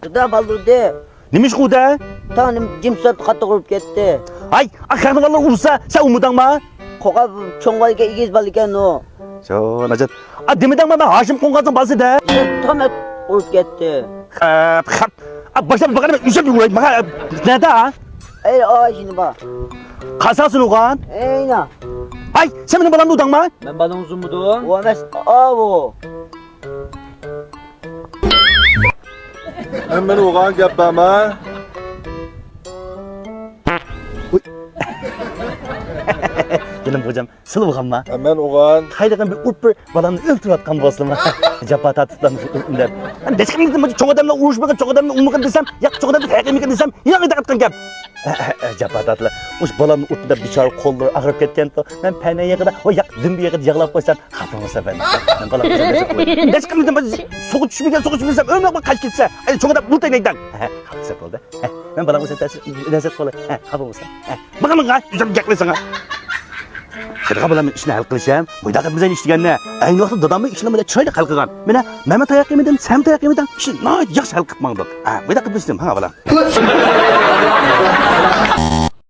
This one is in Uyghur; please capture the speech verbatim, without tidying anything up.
دادا بالدۇردى. نېمە ئىش قىلدى؟ تاڭ جىم سوت قاتتىق ئۇرۇپ كەتتى. ھاي، ئا، خەقنى بالىلار ئۇرسا، سەن ئۇرمىدىڭما؟ قوقا چوڭ بالىكەن، ئېگىز بالىكەن ئۇ. شۇ، ناجات. ئا، دېمىدىڭما، مەن ھاشىم قوڭغازنىڭ بالىسى دە. تامەت ئۇرۇپ كەتتى. خەپ، خەپ. ئا، باشلاپ بېقىمەن، ئۈزۈپ يۈرۈي. ماڭا، نەدە؟ ئەي، ئاشىنى بار. قاساسىنى ئۇرغان. ئەينا. ھاي، سەن مېنىڭ بالامنى ئۇردۇڭما؟ مەن بالىڭىزنى ئۇرمىدىم. ئۇ ئەمەس، ئاۋۇ. ھەممىنى ئۇرغان گەپ بارما؟ جېنىم خوجام، سىلى ئۇرغانما؟ ھەممەن ئۇرغان. قايدىغان بىر ئۇرۇپ بىر بالامنى ئۆلتۈرۈۋاتقان بولسىما؟ جاپا تارتىپلا ئۇرۇپ دەپ. دەسكىنىدە چوڭ ئادەملەر ئۇرۇشمىغان، چوڭ ئادەمنى ئۇرمىغىن دېسەم، ياق، چوڭ ئادەمنى تەقىمىگىن دېسەم، ياق، ئېيتىۋاتقان گەپ. جاپا تارتىلا. مۇشۇ بالامنى ئۇرۇپ دەپ بىچارە قوللىرى ئاغرىپ كەتكەنتۇ. مەن پەنە يېغىدا، ۋە ياق، دۈمبە يېغىدا ياغلاپ قويسام، خاپا بولسا بەن. مەن بالام ئۇرسا نەزەر قوي. دەسكىنىدە سوقۇپ چۈشمىگەن، سوقۇپ چۈشمىسەم، ئۆمەك بىر قاچ كەتسە. ئەي، چوڭ ئادەم ئۇرتاي نەيدەڭ. خاپا بولدى. مەن بالام ئۇرسا نەزەر قوي. خاپا بولسا. ماڭا، ماڭا، ئۆزۈم گەپ قىلساڭا. قېرىغا بالام ئىشنى ھەل قىلىشەم. مۇنداق قىلمىسەن ئىش دېگەننى. ئەينى ۋاقىتتا داداممۇ ئىشنى مۇنداق چىرايلىق ھەل قىلغان. مانا، مەنمۇ تاياق يېمىدىم، سەنمۇ تاياق يېمىدىڭ. ئىشنى ناھايىتى ياخشى ھەل قىلىپ ماڭدۇق. ھە، مۇنداق قىلمىسىدىم، ھاڭا بالام.